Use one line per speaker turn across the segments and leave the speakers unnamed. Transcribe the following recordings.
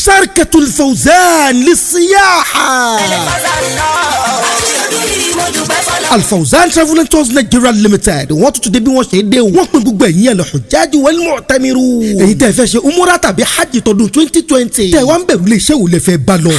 Sharkatul Fawzan lisiyaha. Alfawzan Travel and Tours Nigeria Limited, wọ́n tún ti dé bí wọ́n ṣe dé o. Wọ́n pín gbogbo ẹ̀yin al-hujjaj wal mu'tamirun. Èyí tẹ́ fẹ́ ṣe umura tàbí hajj tọdún 2020. Tẹ́ wá ń bẹ̀rù iléeṣẹ́ wo lẹ fẹ́ bá lọ.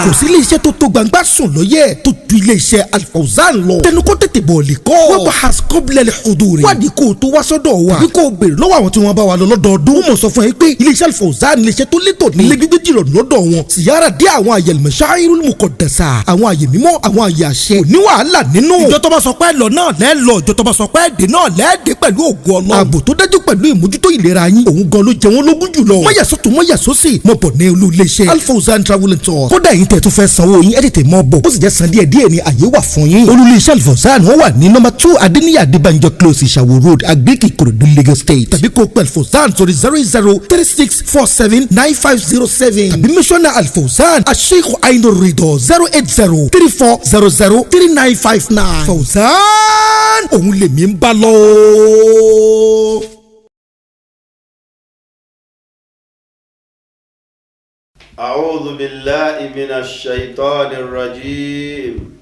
Kò sí iléeṣẹ́ tó tó gbangba sùn lọ́yẹ̀ tó ju iléeṣẹ́ Alfawzan lọ. Tẹnu kó tètè bọ̀ lè kọ́. Wọ́n bá has qabla al-huduri. Wádìí kó o tó wá sọ́dọ̀ wa. Tàbí kó o béèrè lọ́wọ́ àwọn tí wọ́n bá wa lọ lọ́dọọdún. Wọ́n mọ̀ sọ fún ẹ pé iléeṣẹ́ Alfawzan iléeṣẹ́ tó létò ní. Ilé gbígbé jìrọ̀ lọ́dọ̀ wọn. Siyara dé àwọn àyè al-masha'irul muqaddasa. Àwọn àyè mímọ́, àwọn àyè àṣẹ. Kò ní wàhálà nínú. Ìjọ tó bá sọ pé lọ náà lẹ́ lọ, ìjọ tó bá sọ pé dé náà lẹ́ẹ̀dẹ́ pẹ̀lú ògo Ọlọ́run. Ààbò tó dájú pẹ̀lú ìmójútó ìlera yín. Òun gan ló jẹ wọ́n lógún jùlọ. Mọ̀yà sọ́tún mọ̀yà sósì. Mo bọ̀ ní olú iléeṣẹ́ Alfawzan Travel and Tours. Kódà yín tẹ̀ tún fẹ́ sanwó yín, ẹ tètè mọ́ bọ̀. Ó sì jẹ́ san díẹ̀ díẹ̀ ni àyè wà fún yín. Olú iléeṣẹ́ Alfawzan wọ́n wà ní nọ́mbà 2 Adéníyì Adébánjọ Close, Ìṣàwó Road, Agric, Ìkòròdú, Lagos State. Tàbí kó pẹ̀ Alfawzan sórí 0036479507. Tàbí mísọ́nà Alfawzan Asheikh Ainur Rido 08034003959. Fawzan òun lèmi ń bá lọ.
أعوذ بالله من الشيطان الرجيم.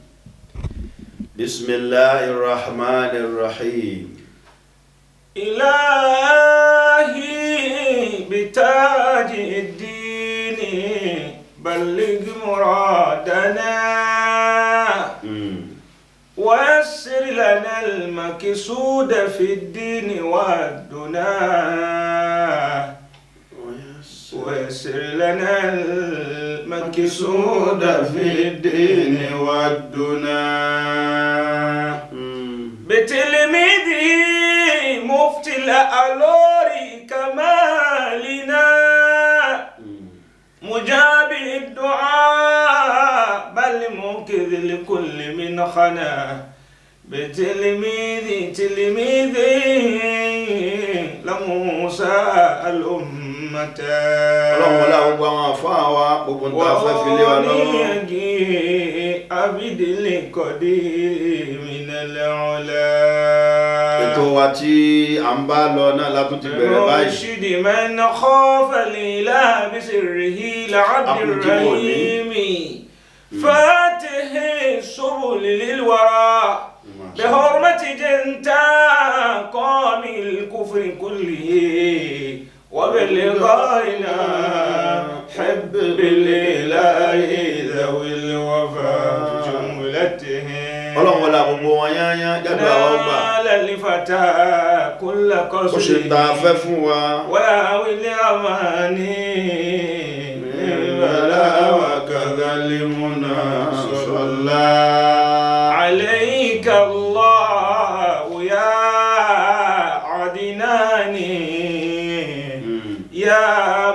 بسم الله الرحمن الرحيم.
إلهي بتاج الدين بلغ مرادنا ويسر لنا المكسود في الدين والدنا ويسر لنا المكسود في الدين والدنا بتلميذه مفتي الألوري كمالنا مجاب الدعاء بل منقذ لكل من خنا بتلميذ تلميذ لموسى الأمة.
Ọlọ́run wọlé àwọn gbogbo àwọn àfáà wa, gbogbo ń ta fẹ́ fi lé wa lọ́wọ́. Ètò wa tí à ń bá lọ náà látún ti bẹ̀rẹ̀ báyìí.
مرشد من خاف الإله بسره لعبد الرحيم فاتح السبل للورى بحرمة جنتا قام الكفر كله وبلغائنا حب الإله ذوي الوفاء جملته.
Ọlọ́run wọlé gbogbo wọn yányá jáde àwọn ọgbà.
للفتى كل
Ó ṣe ń ta afẹ́ fún wa.
ويا الأماني
بلا وكذا المنى صلى
عليك الله يا عدناني يا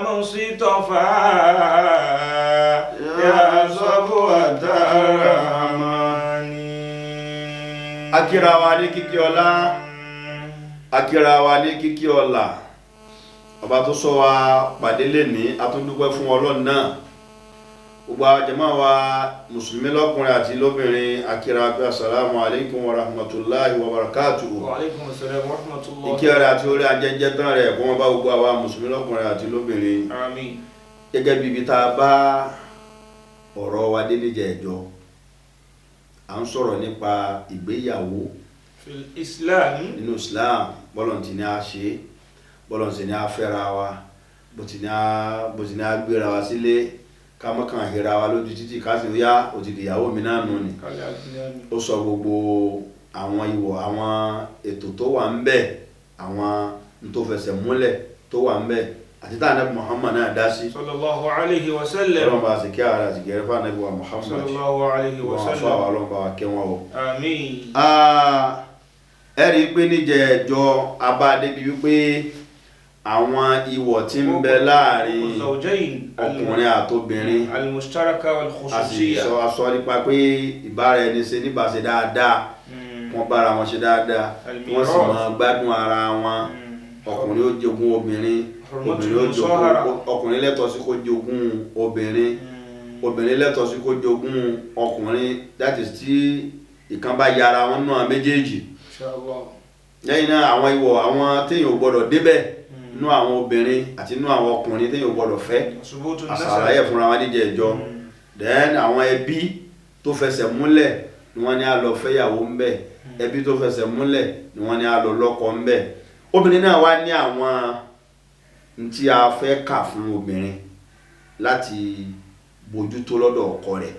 مصطفى يا صفوة الرحمن.
Akíra wa ní kíkí ọlá, akíra wa ní kíkí ọlá. Ọba tó sọ wa pàdé lẹ́ni, a tún dúpẹ́ fún Ọlọ́run náà. Gbogbo àwọn jàmáà wa mùsùlùmí lọ́kùnrin àti lóbìnrin, akíra pé assalamu alaikum wa rahmatulahi wa barakatuhu.
Wa alaikum assalam wa rahmatullahi.
Ìkí ọ̀rẹ́ àti orí ajẹ́jẹ́ tán rẹ̀ kó wọ́n bá gbogbo àwa mùsùlùmí lọ́kùnrin àti lóbìnrin.
Àmín.
Gẹ́gẹ́ bí ibi tá a bá ọ̀rọ̀ wa dé níjẹ̀ẹ́jọ́, à ń sọ̀rọ̀ nípa ìgbéyàwó
fil Islam.
Nínú Islam, bọ́lọ̀ ti ní a ṣe, bọ́lọ̀ ti ní a fẹ́ra wa, bó ti ní a gbéra wa sílé, ká mọ́ kàn hira wa lójú títì ká sì yá òtítì ìyàwó mi náà nù ni. Ó sọ gbogbo àwọn ìwọ̀, àwọn ètò tó wà ń bẹ̀, àwọn tó fẹsẹ̀ múlẹ̀ tó wà ń bẹ̀, àti tá ànábì Muhammad náà dá sí.
Sallallahu alayhi wa sallam.
Ọlọ́run bá sì kí ara àti gẹ̀rẹ́ fún ànábì wa Muhammad.
Sallallahu alayhi wa sallam.
Wọ́n fún àwọn Ọlọ́run bá wa kẹ́ wọn o.
Àmín.
Ẹ rí i pé níjẹ̀ẹ́jọ́ abá débi wípé àwọn ìwọ̀ tí ń bẹ láàrin ọkùnrin àtobìnrin.
Al-mustaraka wal-khususiyya.
A sì sọ aṣọ nípa pé ìbára ẹni ṣe níbàṣe dáadáa, wọ́n bára wọn ṣe dáadáa, wọ́n sì máa gbádùn ara wọn. Ọkùnrin ó jogún obìnrin, obìnrin ó jogún ọkùnrin, lẹ́tọ̀ọ́ sí kó jogún obìnrin, obìnrin lẹ́tọ̀ọ́ sí kó jogún ọkùnrin. That is tí ìkan bá yára wọn náà méjèèjì. Lẹ́yìn náà àwọn ìwọ̀ àwọn téèyàn ò gbọ́dọ̀ débẹ̀ Nú àwọn obìnrin àti nú àwọn ọkùnrin téèyàn ò gbọ́dọ̀ fẹ́.
ثبوت النسب.
Àṣàlàyé fúnra wa níjẹ̀ ìjọ. Then àwọn ẹbí tó fẹsẹ̀ múlẹ̀ ni wọ́n ní á lọ fẹ́yàwó ń bẹ̀, ẹbí tó fẹsẹ̀ múlẹ̀ ni wọ́n ní á lọ lọ́kọ ń bẹ̀. Obìnrin náà wá ní àwọn tí a fẹ́ kà fún obìnrin láti bójútó lọ́dọ̀ ọkọ rẹ̀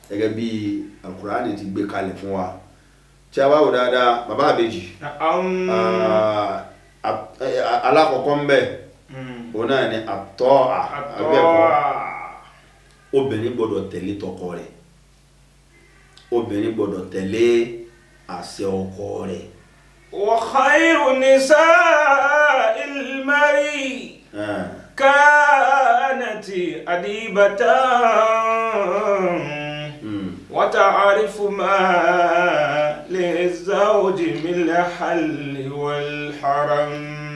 gẹ́gẹ́ bí Al-Qur'ani ti gbé kalẹ̀ fún wa. Tí a bá wò dáadáa, bàbá àbèjì,
نعم.
alákọ̀ọ́kọ́ ń bẹ̀, òun náà ni àtọ́à abẹ́ẹ̀kọ́?
الطاعة.
Obìnrin gbọ́dọ̀ tẹ̀lé tọkọ rẹ̀, obìnrin gbọ́dọ̀ tẹ̀lé àṣẹ ọkọ rẹ̀.
وخير نساء المرء كانت أديبة وتعرف ما للزوج من الحل والحرم.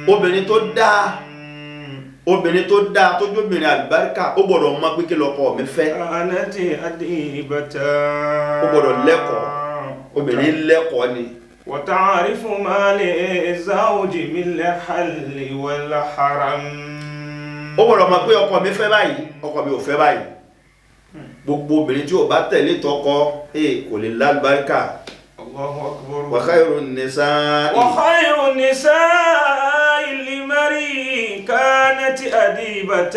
Obìnrin tó dáa, obìnrin tó dáa, tó jóbìnrin àlùbáríkà, ó gbọ́dọ̀ mọ̀ pé kí lọkọ mi fẹ́.
كانت أديبة.
Ó gbọ́dọ̀ lẹ́kọ̀ọ́, obìnrin lẹ́kọ̀ọ́ ni.
وتعرف ما للزوج من الحل والحرم.
Ó gbọ́dọ̀ mọ̀ pé ọkọ mi fẹ́ báyìí, ọkọ mi ò fẹ́ báyìí. Gbogbo obìnrin tí ò bá tẹ̀lé tọkọ, kò lè lálùbáríkà.
الله أكبر.
Wa khayrun nisa'i.
وخير النساء المرء كانت أديبة.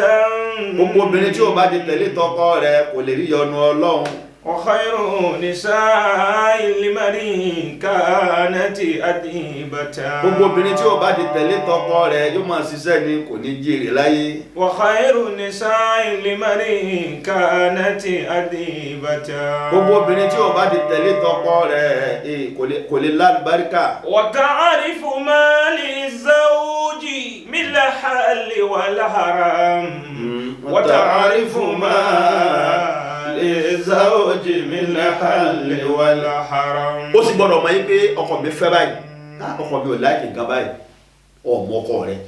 Gbogbo obìnrin tí ò bá ti tẹ̀lé tọkọ rẹ̀ kò lè rí yọ́nú Ọlọ́run.
وخير نساء المرء كانت أديبة.
Gbogbo obìnrin tí ò bá ti tẹ̀lé tọkọ rẹ̀ yóò máa ṣiṣẹ́ ni, kò ní jèrè láyé.
وخير نساء المرء كانت أديبة.
Gbogbo obìnrin tí ò bá ti tẹ̀lé tọkọ rẹ̀ kò lè lálùbáríkà.
وتعرف ما للزوج من الحل والحرام. وتعرف ما للزوج من الحل والحرام.
Ó sì gbọ́dọ̀ mọ̀ yín pé ọkọ mi fẹ́ báyìí, ọkọ mi ò láìkì nǹkan báyìí. Ọmọ ọkọ rẹ̀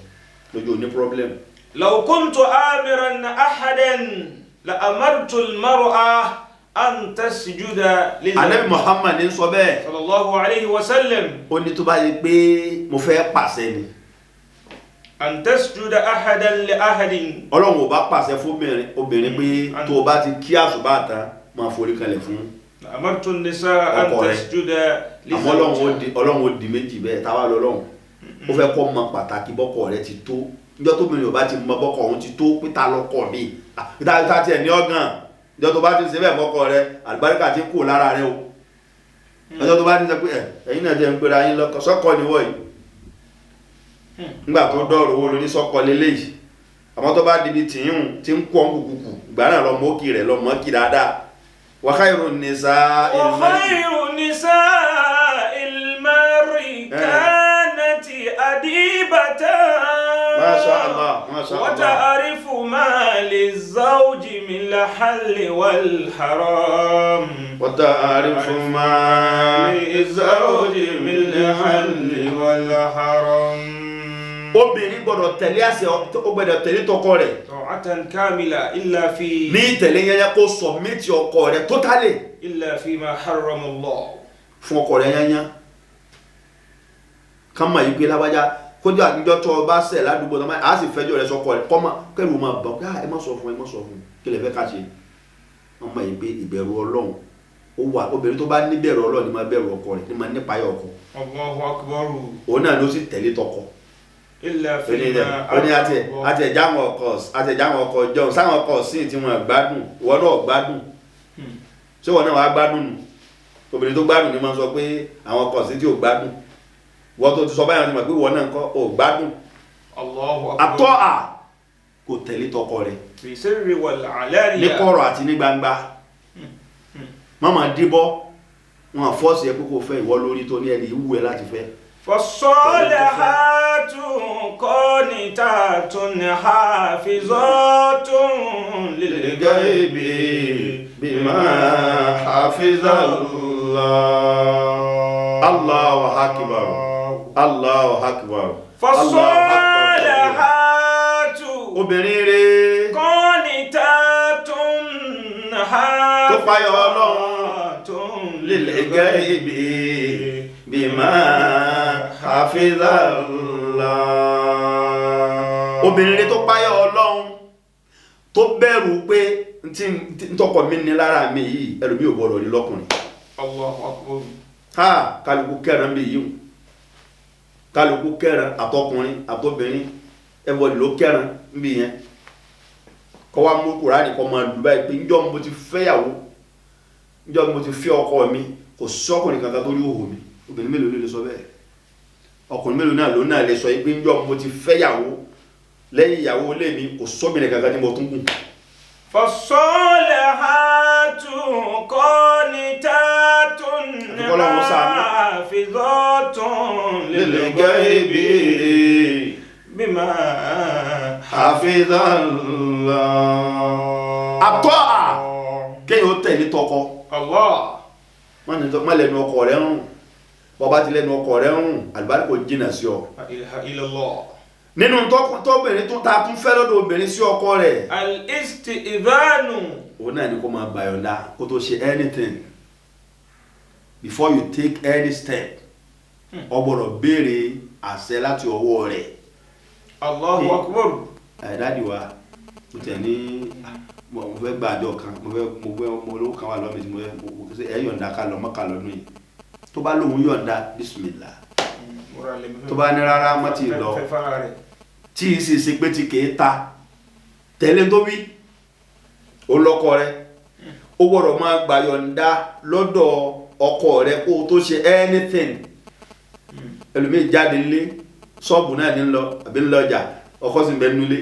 lójú ní problem.
لو كنت آمرا أحدا لأمرت المرأة أن تسجد
Ànábì
للزوج.
Muhammad ní sọ bẹ́ẹ̀.
صلى الله عليه وسلم.
Ó ní tó bá yẹ pé mo fẹ́ pàṣẹ ni,
أن تسجد أحدا لأحد.
Ọlọ́run ò bá pàṣẹ fún obìnrin pé tó o bá ti kí àsùbá tán máa forí kalẹ̀ fún
أمرت النساء أن
ọkọ rẹ̀.
تسجد
Àmọ́
لزوجها.
Ọlọ́run ó di méjì bẹ́ẹ̀ táwa lọ. Ọlọ́run ó fẹ́ kọ́ mọ pàtàkì bọ́kọ rẹ̀ ti tó. Níjọ́ tóbìnrin ò bá ti mọ bọ́kọ òun ti tó, pété lọ́kọ mi pété tiẹ̀ ní ọ̀gàn. Níjọ́ tó bá ti ṣe bẹ́ẹ̀ bọ́kọ rẹ̀, àlùbáríkà ti kú lára rẹ̀ o. Níjọ́ tó bá ti sọ pé ẹ̀yin náà jẹ́ ń pera yín lọ́kọ, sọ́kọ ni wọ́ yìí, nígbà tó dọ̀rọ̀ owó lóní sọ́kọ lélẹ́yìí. Àmọ́ tó bá dibi tìyún tí ń kú ọ̀n kùkùkù, ìgbà náà lọ mọ́kì rẹ̀, lọ mọ́kì dáadáa. Wa khayrun nisa'i.
وخير نساء المرء كانت أديبة.
ما شاء الله، ما شاء الله.
وتعرف ما للزوج من الحل والحرام.
وتعرف ما
للزوج من الحل والحرام.
Obìnrin gbọ́dọ̀ tẹ̀lé àṣẹ, ó gbọ́dọ̀ tẹ̀lé tọkọ rẹ̀.
طاعة كاملة إلا في
Ní ìtẹ̀lé yẹn, kó submit ọkọ rẹ̀ totally
إلا فيما حرم الله.
Fún ọkọ rẹ̀ yányán, ká mọ̀ yìí pé lágbájá kójú àtijọ́ tó o bá ṣẹ̀ ládùúgbò tó máa á sì fẹjọ́ rẹ̀ sọkọ rẹ̀, kọ́ máa kẹ́rù máa bọ̀ pé ẹ má sọ fún, ẹ má sọ fún, kí lè fẹ́ ká ṣe. Wọ́n mọ̀ yìí pé ìbẹ̀rù Ọlọ́run ó wà. Obìnrin tó bá níbẹ̀rù Ọlọ́run ni máa bẹ̀rù ọkọ rẹ̀, ni máa nípayà ọkọ.
الله أكبر.
Òun náà ló sì tẹ̀lé tọkọ.
إلا
Ó ní
فيما
ó ní àti àti ẹ̀já àwọn ọkọ, àti ẹ̀já àwọn ọkọ jọun sáwọn ọkọ sí tí wọn gbádùn. Ìwọ náà gbádùn? Ṣé ìwọ náà wàá gbádùn nù? Obìnrin tó gbádùn ni máa ń sọ pé àwọn ọkọ sí tí ò gbádùn. Ìwọ tó ti sọ báyọ̀ ni mọ̀ pé ìwọ náà ń kọ́ ò gbádùn.
الله أكبر.
Àtọ́ à kò tẹ̀lé tọkọ rẹ̀
في سر والعلانية.
Ní kọ̀rọ̀ àti ní gbangba. Má díbọ́ wọn àfọ́ọ̀sì ẹ pé kò fẹ́ ìwọ lórí tó ní ẹni ìwú ẹ láti fẹ́.
فالصالحات قانتات حافظات للغيب
بما حفظ الله. الله أكبر، الله أكبر.
فالصالحات
Obìnrin rẹ̀
قانتات
tó páyà Ọlọ́run للغيب بما حفظ الله. Obìnrin rere tó páyà Ọlọ́run, tó bẹ̀rù pé ntí ntọkọ mi ní lára mi yìí, ẹlòmíì ò gbọdọ̀ rí lọ́kùnrin.
Allahu akbar.
Ha, kálukú kẹran bí yìí, kálukú kẹran, àtọkùnrin àtọbìnrin, everybody ló kẹran bí yẹn. Kọ́ wa mú Kùránì kọ́ máa lù báyìí pé njọ́ mo ti fẹ́yàwó, njọ́ mo ti fẹ́ ọkọ mi, kò sọ́kùnrin kankan tó rí òhò mi. Obìnrin mélòó ló lè sọ bẹ́ẹ̀? Ọkùnrin mélòó náà ló náà lè sọ yìí pé njọ́ mo ti fẹ́yàwó, lẹ́yìn ìyàwó ilé mi, kò sọ́bìnrin kankan tí mo tún gùn?
فالصالحات قانتات
Ọlọ́run ṣàánú.
حافظات للغيب بما
حفظ الله. Àtọ́ à kéèyàn ó tẹ̀lé tọkọ.
Allah.
Má lẹ́nu ọkọ rẹ̀ ń rùn. Bọ́ba ti lẹ́nu ọkọ rẹ̀ ń rùn, àlùbáríkà jìnnà sí ọ.
La ilaha illallah.
Nínú tọ́bìnrin tó ta tún fẹ́ lọ́dọ̀ obìnrin sí ọkọ rẹ̀,
الاستئذان.
òun náà ni kó máa gbàyọ̀ǹda kó tó ṣe anything. Before you take any step, o gbọ́dọ̀ béèrè àṣẹ láti ọwọ́ rẹ̀.
Allahu akbar.
Ẹ̀, daddy wa, mo tẹ̀ ní mo fẹ́ gba àjọ kan, mo fẹ́ mo lówó kan wà lọ́mọ tí mo fẹ́ mo ṣe, ẹ yọ̀ǹda ká lọ mọ́ka lọ́dún yìí. Tó bá lóun yọ̀ǹda, bismillah. Tó bá ní rárá, má ti lọ,
Fẹ́ fara rẹ̀.
tí ì sì ṣe pé tí kìí ta tẹ̀lé tó wí, ó lọ́kọ rẹ̀, ó gbọ́dọ̀ máa gbà yọ̀ǹda lọ́dọ̀ ọkọ rẹ̀ kó o tó ṣe anything. Ẹlòmíì jáde nílé, ṣọ́ọ̀bù náà ní ń lọ àbí ń lọ ọjà, ọkọ sì ń bẹ nulé.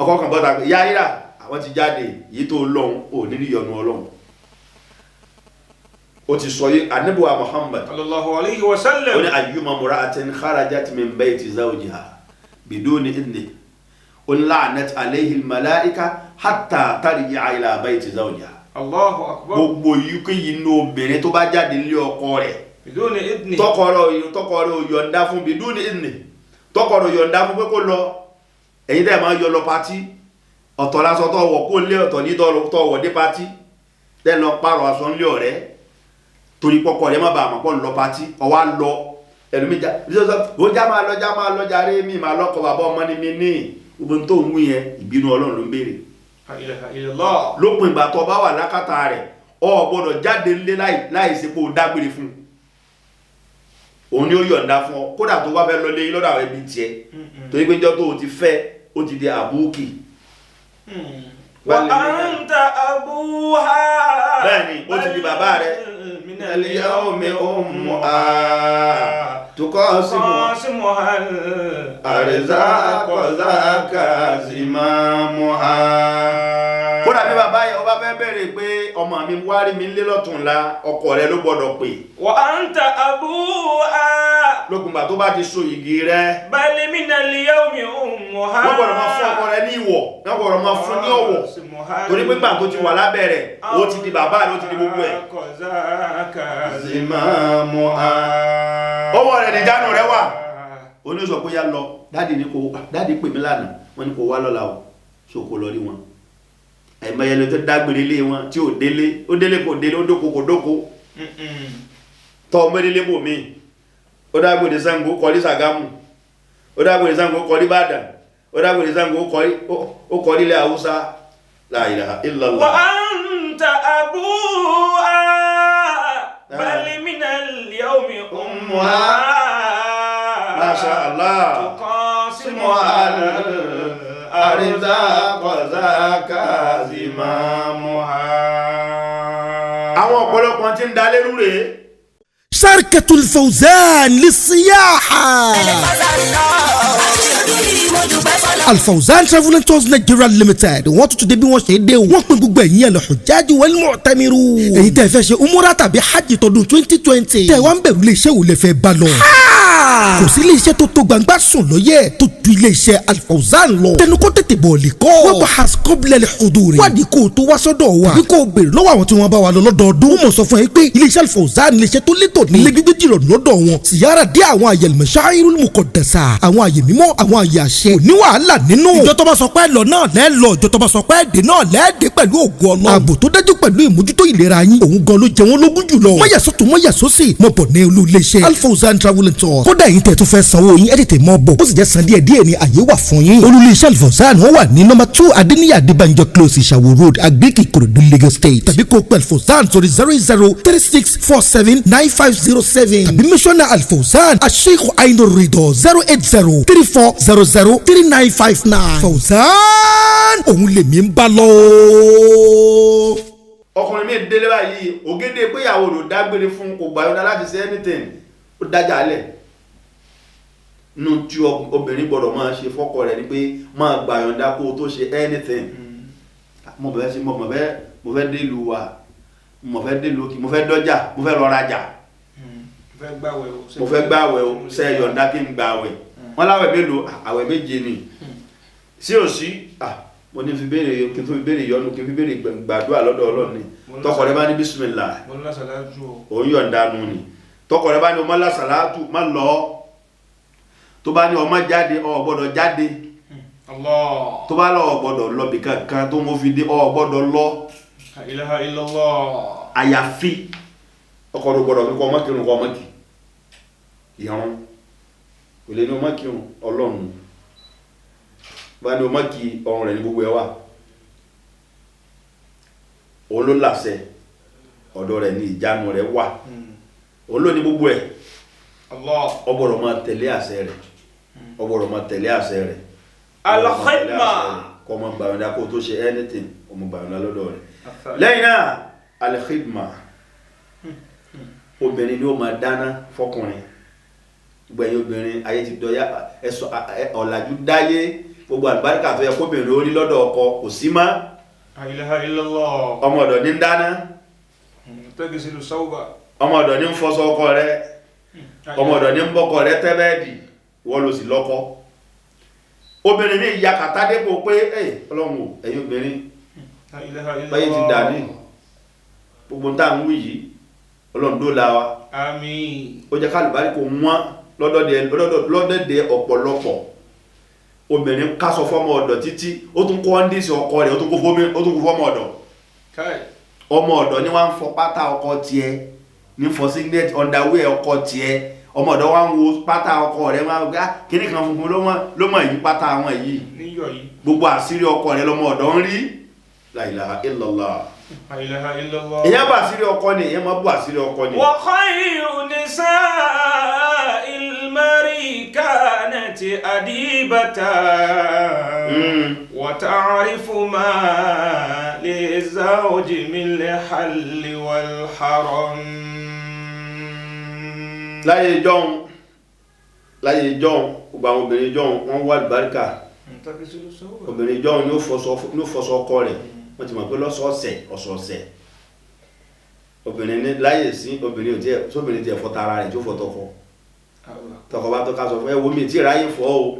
Ọkọ kan bọ́ta pé yáyíra àwọn ti jáde yìí tó lọ́hùn ò ní ìyọnu Ọlọ́hun. Ó ti sọ yìí, Ànábì wa Muhammad
Sallallahu alayhi wa sallam.
ó ní أيما امرأة خرجت من بيت زوجها بدون إذنه، ó ní لعنت عليه الملائكة حتى ترجع إلى بيت زوجها.
Allahu akbar.
Gbogbo yìí inú obìnrin tó bá jáde nílé ọkọ rẹ̀
بدون إذنه.
tọkọ rẹ̀ ò yọ̀ǹda fún, بدون إذنه, tọkọ rẹ̀ ò yọ̀ǹda fún pé kó lọ. Ẹ̀yin tẹ́ ẹ̀ máa yọ lọ party, ọ̀tọ̀ lásán tó wọ̀ kó lé, ọ̀tọ̀ ní tó wọ̀ dé party, tẹ́ lọ pààrọ̀ aṣọ ńlé ọ̀rẹ́ torí pọkọ rẹ̀ má bàa mọ̀ pọ̀ ń lọ party. Ọwá lọ ẹlòmíjà, ó já máa lọ, já máa lọ jàre, mi máa lọ́kọ̀, bàbá ọmọ ni mi ní gbogbo tó ń wí yẹn, ìbínú Ọlọ́run ló ń béèrè.
La ilaha illallah.
Lópin ìgbà tó bá wà lákàtà rẹ̀, o gbọ́dọ̀ jáde ńlé láì ṣe pé o dágbére fún un, òun ni ó yọ̀ǹda fún ọ. Kódà tó bá fẹ́ lọ lé lọ́dọ̀ àwọn ẹbí tiẹ̀, torí pé jọ́ tó o ti fẹ́, ó ti di àbúkì.
وأنت أبوها.
Bẹ́ẹ̀ni, ó ti di bàbá rẹ̀.
من
اليوم أمها تقاسم
تقاسمها
الأرزاق ذاك زمامها. Kódà bí bàbá yẹn ọba fẹ́ bẹ̀rẹ̀ pé ọmọ mi wá rí mi lé lọ́tùnla, ọkọ rẹ̀ ló gbọ́dọ̀ pè.
وأنت أبوها.
Lókùngbà tó bá ti so igi rẹ̀,
بل من اليوم أمها.
wọ́n gbọ́dọ̀ máa fún ọkọ rẹ̀ ní ìwọ̀, wọ́n gbọ́dọ̀ máa fún ní ọ̀wọ̀, torí pé gbà tó ti wà lábẹ́ rẹ̀, ó ti di bàbá rẹ̀, ó ti di gbogbo ẹ̀.
ذاك
زمامها. Ọwọ́ rẹ̀ nìjánu rẹ̀ wà. Oní sọ pé yá lọ, daddy ní kò, daddy pè mí lánàá, wọ́n ní kò wá lọ́la o, so kò lọ rí wọn. Ẹ̀mọye ló tó dágbére lé wọn tí ò délé, ó délé kò délé, ó dóko kò dóko, tọ́ ọmọ délé bò mí. Ó dágbére Ṣàngó, kọrí Ṣàgámù. Ó dágbére Ṣàngó, kọrí Ìbàdàn. Ó dágbére Ṣàngó, ó kọrí ilẹ̀ Haúsá. La ilaha illallah.
وأنت أبوها بل من اليوم أمها.
ما شاء الله.
تقاسمها
الأرزاق ذاك زمامها. Àwọn ọ̀pọ̀lọpọ̀ tí ń da lérú rèé.
شركة الفوزان للسياحة، Alfauzan Travel and Tours Nigeria Limited, wọ́n tún ti dé bí wọ́n ṣe dé o. Wọ́n pín gbogbo ẹ̀yin الحجاج والمعتمرون, èyí tẹ́ fẹ́ ṣe umura tàbí hajj tọdún 2020, tẹ́ wá ń bẹ̀rù iléeṣẹ́ wo lẹ fẹ́ bá lọ. Kò sí iléeṣẹ́ tó tó gbangba sùn lọ́yẹ̀ tó ju iléeṣẹ́ Alfauzan lọ. Tẹnukọ́ tètè bọ̀ lè kọ́. Wọ́n bá has قبل الحضور. Wádìí kó o tó wá sọ́dọ̀ wa tàbí kó o béèrè lọ́wọ́ àwọn tí wọ́n bá wa lọ lọ́dọọdún. Wọ́n mọ̀ sọ fún ẹ pé iléeṣẹ́ Alfauzan, iléeṣẹ́ tó létò ní ilé gbígbé jìrọ̀ lọ́dọ̀ wọn. Siyara dé àwọn àyè المشاعر المقدسة, àwọn àyè mímọ́, àwọn àyè àṣẹ. Kò ní wàhálà nínú. Ìjọ tó bá sọ pé lọ náà lẹ́ lọ, ìjọ tó bá sọ pé dé náà lẹ́ẹ̀dẹ́ pẹ̀lú ògùn Ọlọ́run. Ààbò tó dájú pẹ̀lú ìmójútó ìlera yín òun gan ló jẹ wọ́n lógún jùlọ. Mọ̀yàsó tó mọ̀yàsó sì mọ̀ bọ̀ ní olú iléeṣẹ́ Alfawzan Travel and Tours. Kódà yìí tẹ̀ tó fẹ́ sanwó yín, ẹ̀ tètè mọ̀ bọ̀, ó sì jẹ́ san díẹ̀ díẹ̀ ní àyè wà fún yín. Olú iléeṣẹ́ Alfawzan wọ́n wà ní nọ́mbà 2 Adéníyà Adébánjọ Close, Ìṣàwó Road, Agric, Ìkòròdú, Lagos State, tàbí kó pẹ̀ Alfawzan sórí 0036479507 tàbí mísọ́nà Alfawzan Asheikh Ainur Rido 08034003959. Fawzan òun lèmi ń bá lọ.
Ọkùnrin mi délé báyìí, ògèdè pé ìyàwó rò dágbére fún, kò gbà yọ̀ǹda láti ṣe anything, ó dájà lẹ̀. Nù tí obìnrin gbọ́dọ̀ máa ṣe fọ́kọ rẹ̀ ni pé máa gbà yọ̀ǹda kó o tó ṣe anything. Mo fẹ́ ṣe, mo fẹ́ dé ìlú wa, mo fẹ́ dé ìlú òkè, mo fẹ́ dọ́jà, mo fẹ́ lọ rajà, mo fẹ́ gbàwẹ̀ o, ṣe yọ̀ǹda kí n gbàwẹ̀? Wọ́n láwẹ̀ mélòó? Àwẹ̀ 7 ni. Sí ò sí, mo ní fi béèrè, kí n tó fi béèrè yọnu, kí n fi béèrè gbàdúrà lọ́dọ̀ Ọlọ́run ni. Tọkọ rẹ bá ní bísímìlà, òun yọ̀ǹda nu ni. Tọkọ rẹ bá ní ọmọ lásàlátù, má lọ. Tó bá ní ọmọ jáde, o gbọ́dọ̀ jáde. Tó bá lọ, o gbọ́dọ̀ lọ bí kankan tó ń fi dé, o gbọ́dọ̀ lọ. Àyàfi ọkọ rẹ gbọ́dọ̀ kíkọ ọmọ kírun, kọ ọmọ kì ìrun kò lè ní ọmọ kírun. Ọlọ́run bá ní ọmọ kí ọrùn rẹ̀ ní gbogbo ẹ̀ wà, òun ló làṣẹ, ọ̀dọ̀ rẹ̀ ní ìjánu rẹ̀ wà, òun ló ní gbogbo ẹ̀. Ó gbọ́dọ̀ máa tẹ̀lé àṣẹ rẹ̀, ó gbọ́dọ̀ máa tẹ̀lé àṣẹ rẹ̀.
Al-khidma
kọ́ ọmọ gbàyànjá kó tó ṣe anything, ọmọ gbàyànjá lọ́dọ̀ rẹ̀. Lẹ́yìn náà al-khidma, obìnrin ni ó máa dáná fọkùnrin. Gbẹ̀yìn obìnrin ayé ti dọ̀yà, ẹ̀sọ́ ọ̀làjú dáyé, gbogbo àlùbáríkà tó yẹ kóbìnrin ó rí lọ́dọ̀ ọkọ kò sí mọ́.
La ilaha illallah.
Ọmọ ọ̀dọ̀ ní ń dáná, ọmọ ọ̀dọ̀ ní ń fọṣọ ọkọ rẹ̀, ọmọ ọ̀dọ̀ ní ń bọ́kọ rẹ̀ tẹ́bẹ́ẹ̀dì, wọ́n ló sì lọ́kọ. Obìnrin ní ìyá kàtá dépò pé ẹ Ọlọ́run o, ẹ̀yin obìnrin báyìí ti dà ní gbogbo tá à ń wí yìí, Ọlọ́run dó la wa.
Àmín.
Ó jẹ́ kálùbáríkò wọ́n lọ́dọ̀dẹ̀ ọ̀pọ̀lọpọ̀. Obìnrin kásọ fọ́mọ ọ̀dọ̀ títí ó tún kó ọ́ndísì ọkọ rẹ̀, ó tún kó fọ́mọ ọ̀dọ̀. Ọmọ ọ̀dọ̀ ni wọ́n ń fọ pátá ọkọ tiẹ̀, ní fọ singlet underwear ọkọ tiẹ̀. Ọmọ ọ̀dọ̀ wa ń wo pátá ọkọ rẹ̀, wọ́n á gbá kíní kan funfun ló mọ̀ yí pátá àwọn yìí. Gbogbo àṣírí ọkọ rẹ̀ lọmọ ọ̀dọ̀ ń rí. La ilaha illallah.
La ilaha illallah.
Èyàn bá àṣírí ọkọ ni, èyàn máa bú àṣírí ọkọ ni.
Wa khayru nisa'il mari kanat adibatan wa ta'rifu ma lizawji min halli wal haram.
Láyé jọ́hun, láyé jọ́hun, gbogbo àwọn obìnrin jọ́hun wọ́n wá àlùbáríkà. Obìnrin jọ́hun ni ó fọṣọ ọkọ rẹ̀, wọ́n ti mọ̀ pé lọ́sọ̀ọ̀sẹ̀ ọ̀sọ̀ọ̀sẹ̀ obìnrin ní láyè sí obìnrin ò tiẹ̀ sóbìnrin tiẹ̀ fọ tara rẹ̀ tí ó fọ tọkọ. Tọkọ bá tó ká sọ fún ẹ wo mi tí ráyè fọ o.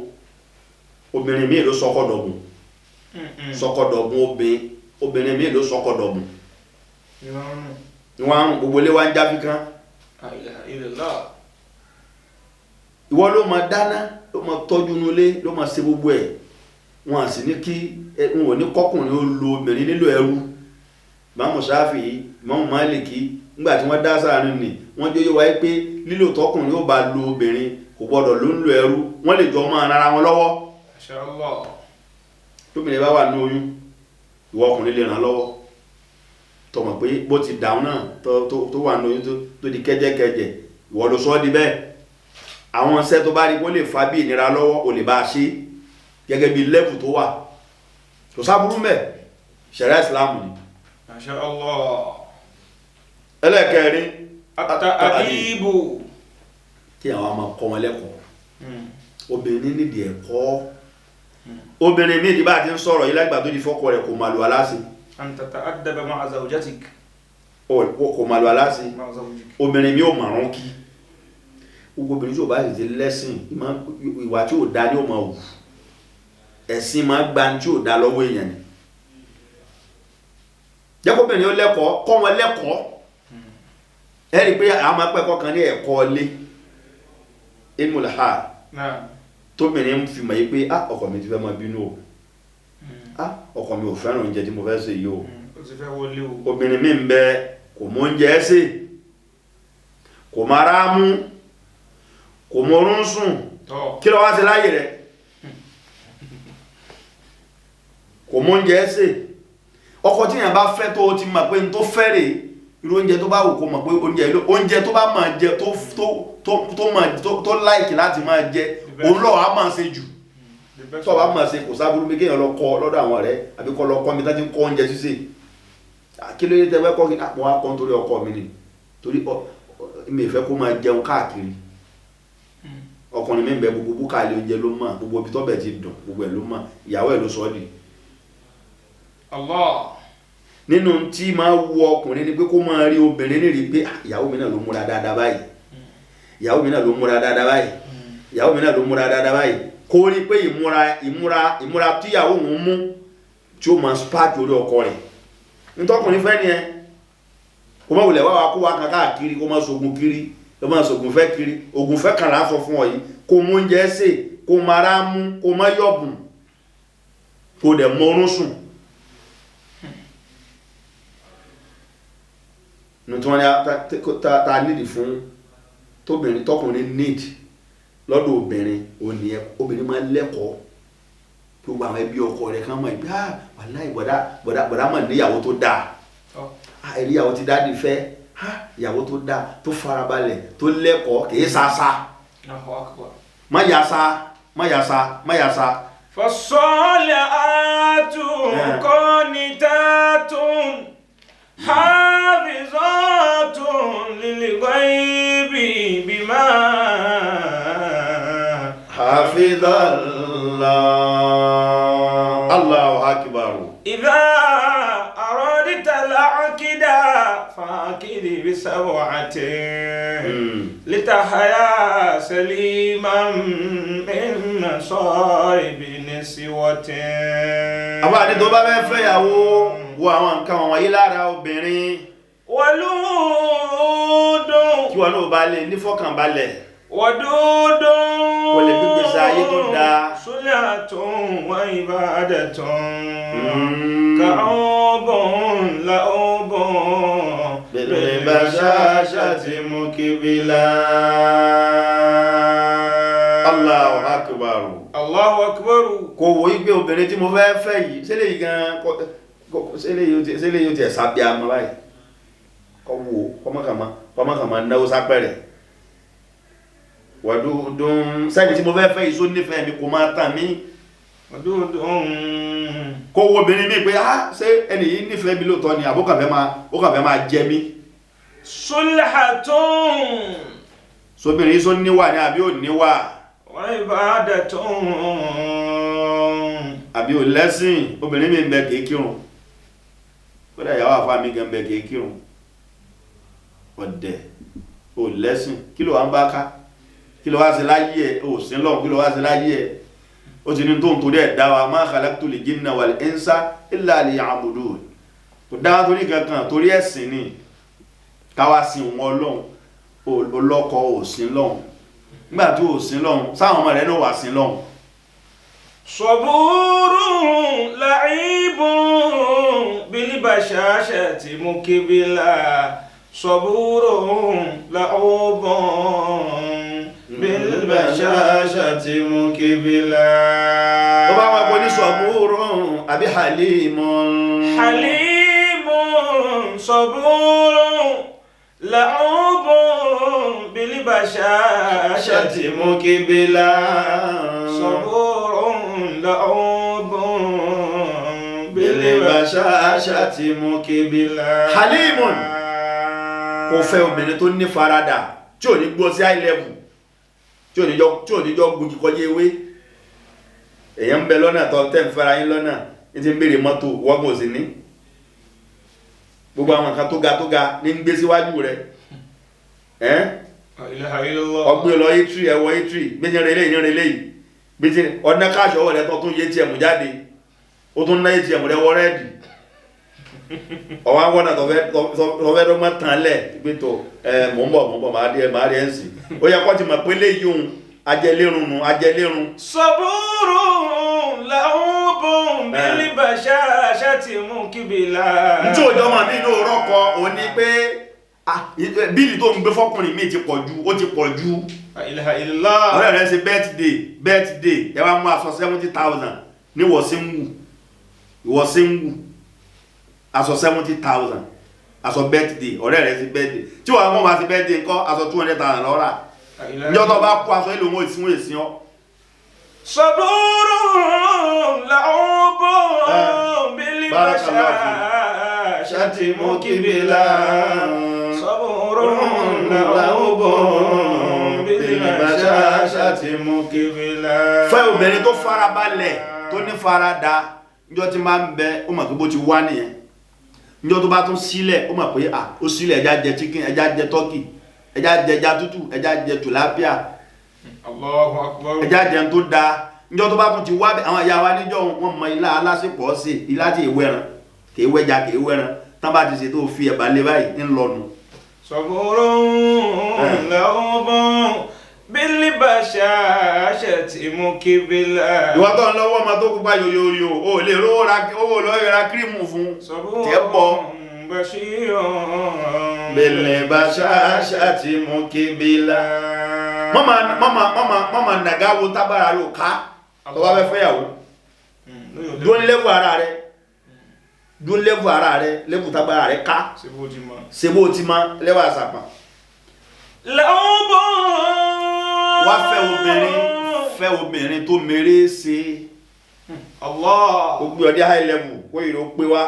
Obìnrin míì ló sọkọ dọ̀gùn, sọkọ dọ̀gùn obìnrin míì ló sọkọ dọ̀gùn. Wọn àrùn gbogbo ilé wa ń jáfi kán. Ìwọ ló máa dáná, ló máa tọ́jú nulẹ̀, ló máa ṣe gbogbo ẹ̀. Wọn à sì ní kí wọn ò ní kọkùnrin ó lo obìnrin nílò ẹrú. Ìmáàmù Ṣáfì, Ìmáàmù Málíkì, nígbà tí wọ́n dá sáàrin nì, wọ́n jóyè wáyé pé lílò tọkùnrin ó bá lo obìnrin kò gbọ́dọ̀ ló ń lo ẹrú, wọ́n lè jọ máa rara wọn lọ́wọ́. Tóbìnrin bá wà ní oyún, ìwọ ọkùnrin lè ràn lọ́wọ́. Tọmọ pé bó ti dàún náà tó wà ní oyún tó di kẹ́jẹ́kẹ́jẹ́, ìwọ ló sọ ọ́ di bẹ́ẹ̀. Àwọn iṣẹ́ tó bá rí kó lè fa bí ìnira lọ́wọ́, ò lè bá a ṣe gẹ́gẹ́ bí lẹ́bù tó wà. Kò sáburú mẹ́, ṣẹ̀ríà Ìsìlámù ni.
Masha Allah.
Ẹlẹ́kẹ̀rin,
àtàdìbò
kí àwọn ọmọ kọ́ wọn lẹ́kọ̀ọ́. Obìnrin nídìí ẹ̀kọ́. Obìnrin míì bá ti ń sọ̀rọ̀ yìí lágbà tó di fọ́kọ rẹ̀ kò mà lù aláṣẹ.
An tata'addaba ma'a zawjatik.
Kò mà lù aláṣẹ. Obìnrin mi ò màrún kí. Gbogbo obìnrin tí ò bá sì ti lẹ́sìn, ìwà tí ò da ni ó máa wù. Ẹ̀sìn máa gba tí ò da lọ́wọ́ èèyàn ni. Jẹ́ kóbìnrin ó lẹ́kọ̀ọ́, kọ́ wọn lẹ́kọ̀ọ́. Ẹ rí i pé àwọn akẹ́kọ̀ọ́ kan ní ẹ̀kọ́ ilé, ilmul hal. Tóbìnrin ń fi mọ̀ yí pé ah, ọkọ mi ti fẹ́ máa bínú o, ah, ọkọ mi ò fẹ́ràn oúnjẹ tí mo fẹ́ sè yìí o.
Ó ti fẹ́ wọlé o.
Obìnrin mi ń bẹ, kò mọ oúnjẹ sè, kò mọ ara mú, kò mọ orún sùn.
Tọ́.
Kí ló wá ṣe láyé rẹ̀? Kò mọ oúnjẹ sè. Ọkọ tí yẹn bá fẹ́, tó o ti mọ̀ pé n tó fẹ́ rè, irú oúnjẹ tó bá wù kó mọ̀ pé oúnjẹ ló oúnjẹ tó bá máa jẹ, tó tó tó tó máa tó like láti máa jẹ, òun lọ́wọ́ á máa ṣe jù.
The best.
Tó o bá máa ṣe, kò sábúrú bí kéèyàn lọ kọ́ lọ́dọ̀ àwọn ọ̀rẹ́ àbí kọ́ lọ kọ́ mi tá ti ń kọ́ oúnjẹ sísè. Kí ló dé tẹ́ fẹ́ kọ́? Kí mo wá kọ́ nítorí ọkọ mi ni, torí mi ì fẹ́ kó máa jẹun káàkiri. Ọkùnrin mi ń bẹ, gbogbo búkàlì oúnjẹ ló mọ̀, gbogbo ibi tọ́bẹ̀ ti dùn, gbogbo ẹ̀ ló mọ̀. Ìyàwó ẹ̀ ló sọ ọ́ di.
Allah.
Nínú tí máa wu ọkùnrin ni pé kó máa rí obìnrin ní rí pé, "Ah, ìyàwó mi náà ló múra dáadáa báyìí, ìyàwó mi náà ló múra dáadáa báyìí, ìyàwó mi náà ló múra dáadáa báyìí." Kó rí pé ìmúra tíyàwó òun mú tí ó máa spark orí ọkọ rẹ̀, nítọkùnrin fẹ́ ni ẹ. Kó má wulẹ̀ wá wa kó wa kan káàkiri, kó má sogun kiri, kó má sogun fẹ́ kiri. Ògùn fẹ́ kàn láǹsọ fún ọ yìí: kó mú oúnjẹ sè, kó má ra mú, kó má yọ̀bùn, kó dẹ̀ mọ orún sùn. Nu tí wọ́n ní ta nídìí fún tóbìnrin, tọkùnrin need lọ́dọ̀ obìnrin òní ẹ, obìnrin máa lẹ́kọ̀ọ́. Gbogbo àwọn ẹbí ọkọ rẹ̀ kan mọ̀ ìgbà, "Ah, wàláhì, bọ̀dá bọ̀dá bọ̀dá mọ̀ níyàwó tó dáa."
Tọ́.
"Ah, ẹ̀rí ìyàwó tí daddy fẹ́, ah, ìyàwó tó dáa, tó farabalẹ̀, tó lẹ́kọ̀ọ́, kìí sasa."
Allahu akbar.
Má yasa, má yasa, má yasa.
فالصالحات قانتات حافظات للغيب بما
حفظ الله. الله أكبر.
إذا أردت العقد فاعقد بسبعة لتحيا سليما من مصائب نسوة.
Àwọn àti tó bá fẹ́ fẹ́yàwó, wo àwọn nǹkan wọ̀nyí lára obìnrin
ولود
kí wọn náà bá lè nífọ̀kànbalẹ̀.
ودود
Kó lè gbé ìgbésí ayé tó dáa.
صلة وعبادة كعوب لعوب
بالبشاشة مقبلا. الله أكبر.
الله أكبر.
Kò wo igbe obìnrin tí mo fẹ́ fẹ́ yìí, ṣé lè gan ṣé lè yóò tiẹ̀ sábẹ́ àmọ́ báyìí? Kọ́ wo kọ́mọkànmá náwó sápẹ̀rẹ̀ wàdúndún sẹ́ni tí mo fẹ́ fẹ́ yìí, só nífẹ̀ẹ́ mi, kò máa tàn mí?
ودود.
Kó wo obìnrin mi pé, ah, ṣé ẹni yìí nífẹ̀ẹ́ mi lóòótọ́ ni, àbó ó kàn fẹ́ máa jẹ mí?
صلحة
Sóbìnrin yìí, só níwà ni àbí ò níwà?
وعبادة.
Àbí ò lẹ́sìn? Obìnrin mi ń bẹ, kìí kírun. Kódà ìyàwó àfa mi gan bẹ, kìí kírun. Ọ̀dẹ̀, ò lẹ́sìn, kí ló wá ń bá ká? Kí ló wá sí láyé ẹ̀? Ò sí lọ́hùn, kí ló wá sí láyé ẹ̀? Ó ti ní tó ń torí ẹ̀ dá wa: ما خلقت الجن والإنس إلا ليعبدون. Kò dá wa torí kankan, torí ẹ̀sìn ni, káwá sin òun Ọlọ́run. Olọ́kọ ò sin lọ́hùn, nígbà tí ò sin lọ́hùn, sáwọn ọmọ rẹ̀ náà wà sin lọ́hùn.
صبور لعيب بالبشاشة مقبلا، صبور لعوب بالبشاشة مقبلا.
Ó bá wọn kò ní صبور àbí حليم.
حليم صبور لعوب بالبشاشة
مقبلا.
صبور لعوب
بالبشاشة مقبلا. حليم, kò fẹ́ obìnrin tó ní faradà, tí ò ní gbọ́ sí high level, tí ò ní jọ gbòjì kọjá ewé. Èèyàn ń bẹ lọ́nà tó tẹ́ ń fẹ́ra yín lọ́nà ní ti ń béèrè mọ́tò, wọ́gbọ̀n sí ní gbogbo àwọn nǹkan tó ga tó ga ní ń gbé síwájú rẹ̀ ẹ́n.
La ilaha illallah.
Ọgbẹ́ lọ itri, ẹwọ itri bí ti ń relé ní relé yìí, bí ti ọ̀nà káàṣì ọwọ́ rẹ̀ tó tún yé ATM jáde, ó tún ná ATM rẹ̀ wọ red. Ọwọ́ àwọn ọ̀nà tọ́fẹ́ dọ́gbọ́n tán lẹ̀ pé tó ẹ, mò ń bọ̀, mò ń bọ̀, màá rí ẹ, màá rí ẹ ń sìn. Ó yẹ kó ti mọ̀ pé léyìí òun Ajẹlérun nu, ajẹlérun.
صبور لعوب بالبشاشة مقبلا.
Ntí òjò ọmọ mi inú rọ́kọ òun ni pé bíìlì tó ń gbé fọkùnrin mi ti pọ̀ ju, ó ti pọ̀ ju.
La ilaha illallah.
Ọ̀rẹ́ rẹ̀ ṣe birthday, birthday, ẹ wá mú aṣọ 70,000 ní wọ́síngù, wọ́síngù, aṣọ 70,000, aṣọ birthday, ọ̀rẹ́ rẹ̀ ṣe birthday. Tí wọ́n mọ̀ máa ṣe birthday ńkọ́, aṣọ 200,000 ló rà.
La ilaha
Níjọ́ tó bá kó aṣọ ìlú wọn ìsìn wọn ìsìn ọ́.
صبور لعوب
Barakallahu fik.
بالبشاشة مقبلا. صبور لعوب بالبشاشة مقبلا.
Fẹ́ obìnrin tó farabalẹ̀, tó ní farada. Níjọ́ tí máa ń bẹ, ó mọ̀ pé bó ti wá nìyẹn. Níjọ́ tó bá tún sílẹ̀, ó mọ̀ pé ó sílẹ̀, ẹja jẹ chicken, ẹja jẹ turkey, ẹja jẹ ẹja tútù, ẹja jẹ tilapia.
Allahu akbar.
Ẹja jẹun tó dáa. Níjọ́ tó bá tún ti wá bẹ, àwọn ìyá wa níjọ́ wọn mọ ilá alásèpọ̀ sí, ilá tí èèwẹ̀ ẹran, kì í wẹ́ja, kì í wẹ́ran. Tán bá ti ṣe tó fi ẹ̀bà lé báyìí, ń lọnu.
صبور لعوب بالبشاشة مقبلا.
Ìwọ tó ń lọ́wọ́ ọmọ tó pupa yòyòyò, o lè rówó ra, owó lọ́ọ́ ra kírímù fún.
صبور
Tẹ́ bọ̀.
بشير
بالبشاشة مقبلا. Mọ́mọ́ nàgá wo tábàrà yóò ká tó bá fẹ́ fẹ́yàwó. Dúró ní level ara rẹ, dúró ní level ara rẹ, level tábàrà rẹ ká.
Ṣé bó ti mọ̀?
Ṣe bó ti mọ lẹ́wọ̀ àṣàpà.
لعوب.
Wá fẹ́ obìnrin, fẹ́ obìnrin tó mèrè ṣe.
Allah.
Ó gbé ọdí high level, kó ìró pé wá,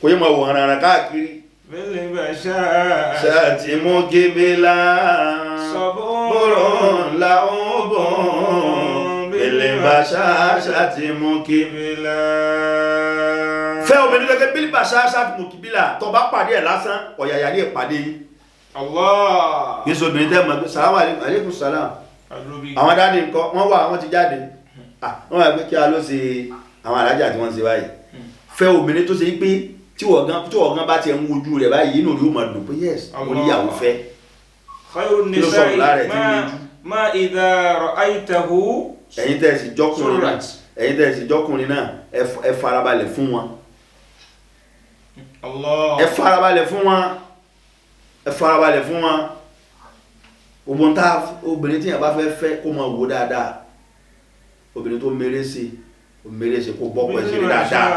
kó yẹ mọ̀ wọ̀n rárá káàkiri.
بالبشاشة
Ṣáàtì mú kébélà.
صبور
لعوب بالبشاشة مقبلا. Fẹ́ obìnrin gẹ́gẹ́ بالبشاشة مقبلا, tó bá pàdé ẹ̀ lásán, ọ̀yàyà ní ìpàdé yìí.
Allah.
Kì í ṣe obìnrin tẹ́ mọ̀ pé sàlámù aleykum salam.
Àdúróbí.
Àwọn dáàdì nǹkan wọ́n wà, wọ́n ti jáde. Wọ́n wà pé kí a ló ṣe àwọn alájà tí wọ́n ṣe báyìí. Fẹ́ obìnrin tó ṣe pé tí wọ́n gan bá ti ń wojú rẹ̀ báyìí, inú rẹ̀ ó máa dùn pé yes, mo níyàwó fẹ́.
خير
Kí ló sọ̀rọ̀
النساء
lára ẹ̀ tí ń
ما
lejú?
ما إذا رأيته
Ẹ̀yin tẹ́ ẹ sì jọ́kùnrin náà,
Surat.
ẹ̀yin tẹ́ ẹ sì jọ́kùnrin náà, ẹ farabalẹ̀ fún wọn.
Allah.
Ẹ farabalẹ̀ fún wọn, ẹ farabalẹ̀ fún wọn. Gbogbo tá obìnrin tí yẹn bá fẹ́ fẹ́ kó máa wò dáadáa. Obìnrin tó mèrè sí, ó mèrè sí, kó bọ́kọ̀ ẹ̀ ṣeré dáadáa.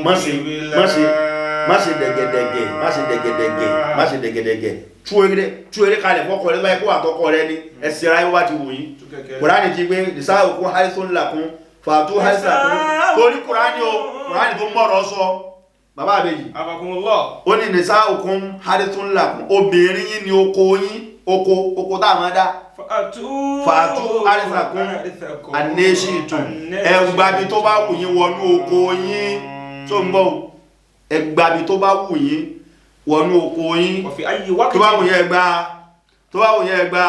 Má ṣe má ṣe má ṣe dẹ̀gẹ̀dẹ̀gẹ̀, má ṣe dẹ̀gẹ̀dẹ̀gẹ̀, má ṣe dẹ̀gẹ̀dẹ̀gẹ̀. Tú eré kalẹ̀ fọ́kọ rẹ báyìí, kó àtọkọ rẹ ní ẹ ṣe ara yín wá ti wù yín. Kùránì ti gbé نساؤكم حرث لكم فأتوا حرثكم. Torí Kùránì o, Kùránì tó mọ̀rọ̀ sọ, bàbá àbèjì.
Abakumullah.
Ó ní نساؤكم حرث لكم, obìnrin yín ni oko yín, oko oko tá a máa dá.
فأتوا
فأتوا حرثكم أنى شئتم. Ẹ gbabi tó bá wù yín wọnú oko yín. Tó ń bọ̀ o, ẹ gbabi tó bá wù yín wọnú oko yín.
وفي أي وقت.
Tó bá wù yín ẹ gbà, tó bá wù yín ẹ gbà,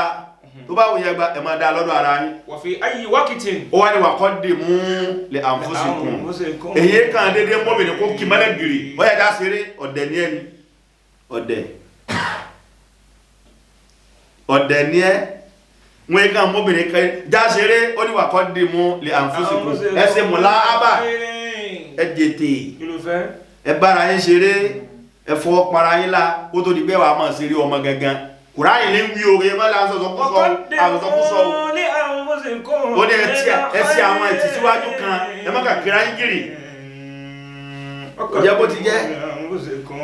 tó bá wù yín ẹ gbà, ẹ máa dá lọ́dọ̀ ara yín.
وفي أي وقت.
Ó wá ní وقدموا لأنفسكم.
لأنفسكم.
Èyí kan dédé mọ́bìnrin kó kí mọ́lẹ̀ gírì, ó yẹ ká ṣeré. Ọ̀dẹ̀ ní ẹni, ọ̀dẹ̀, ọ̀dẹ̀ ní ẹ. Wọ́n kàn mọ́bìnrin kan já ṣeré. Ó ní وقدموا لأنفسكم, ẹ ṣe ملاعبة, ẹ jètè.
Kí ló fẹ́?
Ẹ bára yín ṣeré, ẹ fọwọ́ para yín la, kó tó di pé wàá máa ṣeré ọmọ gangan. Kùránì ní wí oore mọ́ la sọ̀sọ̀kúsọ, àsọ̀sọ̀kúsọ o.
لأنفسكم.
Ó ní ẹ ti àwọn ẹtì síwájú kan, ẹ má kà kíra yín gírì. Kò jẹ́ bó ti jẹ́.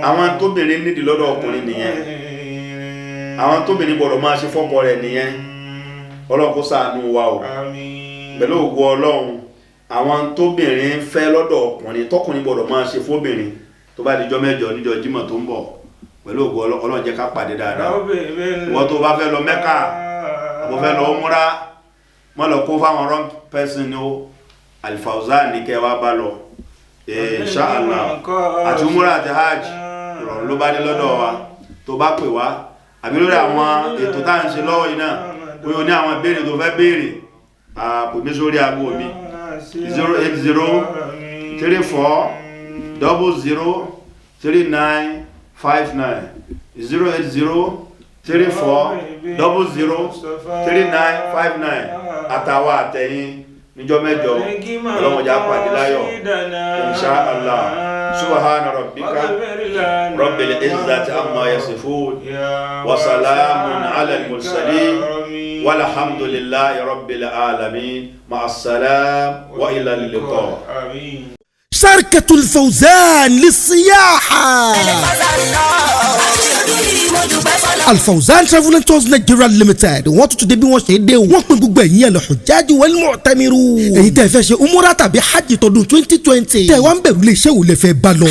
Àwọn tóbìnrin nídìí lọ́dọ̀ ọkùnrin nìyẹn, àwọn tóbìnrin gbọ́dọ̀ máa ṣe fọ́kọ rẹ̀ nìyẹn. Ọlọ́run kó ṣàánú wa o.
Àmín.
Pẹ̀lú ògo Ọlọ́run, àwọn tóbìnrin fẹ́ lọ́dọ̀ ọkùnrin, tọkùnrin gbọ́dọ̀ máa ṣe fóbìnrin, tó bá dijọ́ mẹ́jọ níjọ́ Jímọ̀ tó ń bọ̀, pẹ̀lú ògo Ọlọ́run, jẹ́ ká pàdé dáadáa. Ìwọ tó bá fẹ́ lọ Mẹ́kà, àbò fẹ́ lọ múra, má lọ kó fáwọn wrong person ni o. Alifawuzan ní kẹ́ wá bá lọ. Inshallah, àti umura àti hajj, ìrọ̀rùn ló bá dé lọ́dọ̀ wa. Tó bá pè wá àbí lórí àwọn ètò tá à ń ṣe lọ́wọ́ yìí náà, bóyá o ní àwọn ìbéèrè tó fẹ́ béèrè, pè mí sórí aago mi: 08034003959, 080. 34 00 39 59. Àtàwọn àtẹ̀yìn níjọ́ mẹ́jọ, ọlọ́mọdé àpàdé láyọ̀, insha Allah. Subhana rabbika rabbil izzati amma yasifun wa salamun ala al-mursalin walhamdulillahi rabbil alamin. Ma'assalam wa ila al-liqa.
Àmín.
شركة الفوزان للسياحة. Alfawzan Travel and Tours Nigeria Limited, wọ́n tún ti dé bí wọ́n ṣe dé o. Wọ́n pín gbogbo ẹ̀yin al-hujjaj wal-mu'tamirun, èyí tẹ́ fẹ́ ṣe umura tàbí hajj tọdún 2020, tẹ́ wá ń bẹ̀rù iléeṣẹ́ wo lẹ fẹ́ bá lọ.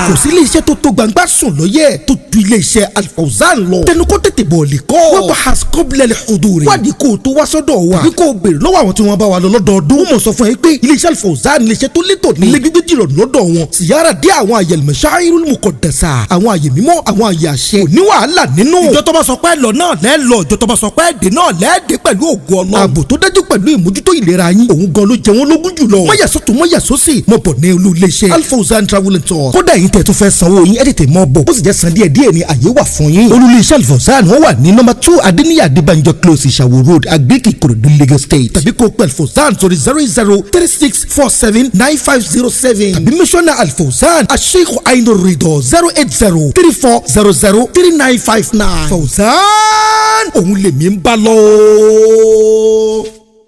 Kò sí iléeṣẹ́ tó tó gbangba sùn lọ́yẹ̀ tó ju iléeṣẹ́ Alfawzan lọ. Tẹnukọ́ tètè bọ̀ lè kọ́. Wọ́n bá has kọ́bílẹ̀ huduri. Wádìí kó o tó wá sọ́dọ̀ wa, tàbí kó o béèrè lọ́wọ́ àwọn tí wọ́n bá wa lọ lọ́dọọdún. Wọ́n mọ̀ sọ fún ẹ pé iléeṣẹ́ Alfawzan, iléeṣẹ́ tó létò ní. Ilé gbígbé jìrọ̀ lọ́dọ̀ wọn. Siyara dé àwọn àyè al-masha'irul muqaddasa, àwọn àyè mímọ́, àwọn àyè àṣẹ. Kò ní wàhálà nínú. Ìjọ tó bá sọ pé lọ náà lẹ́ lọ, ìjọ tó bá sọ pé dé náà lẹ́ẹ̀dẹ́ pẹ̀lú ògùn Ọlọ́run. Ààbò tó dájú pẹ̀lú ìmójútó ìlera yín, òun gan ló jẹ wọ́n lógún jùlọ. Mọ̀yàsọ́tún mọ̀yàsọ́sì, mọ̀ bọ̀ ní olú iléeṣẹ́ Alfawzan Travel and Tours. Kódà yín tẹ̀ tó fẹ́ sanwó yín, ẹ tètè mọ́ bọ̀. Ó sì jẹ́ san díẹ̀ díẹ̀ ni, àyè wà fún yín. Olú iléeṣẹ́ Alfawzan, wọ́n wà ní nọ́mbà 2, Adéníyà Adébánjọ Close, Ìṣàwò Road, Agric, Ìkòròdú, Lagos State. Tàbí kó pẹ̀ Alfawzan sórí 0036479507, tàbí mísọ́nà Alfawzan Asheikh Ainur Rido, 08034003959. Fawzan, òun lèmi ń bá lọ.